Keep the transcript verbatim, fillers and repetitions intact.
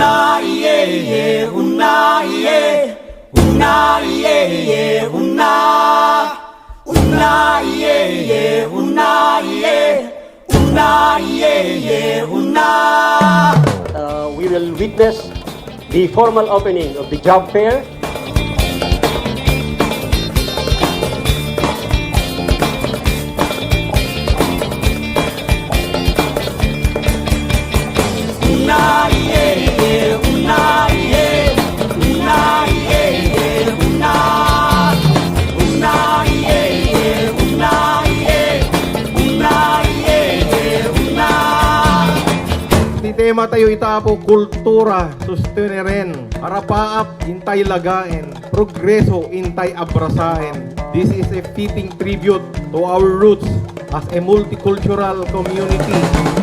Una, iye, iye, una, iye. Una, iye, iye, una. Una, iye, iye, una, iye. Una, iye, iye, una. Uh, we will witness the formal opening of the job fair. Una, iye, iye, una, iye. Una, iye, iye, una. Una, iye, iye, una, iye. Una, iye, iye, una. Ti tema tayo ita, Apo, kultura, susteneren, arapaap, intay lagaen, progreso, intay abrasaen. This is a fitting tribute to our roots as a multicultural community.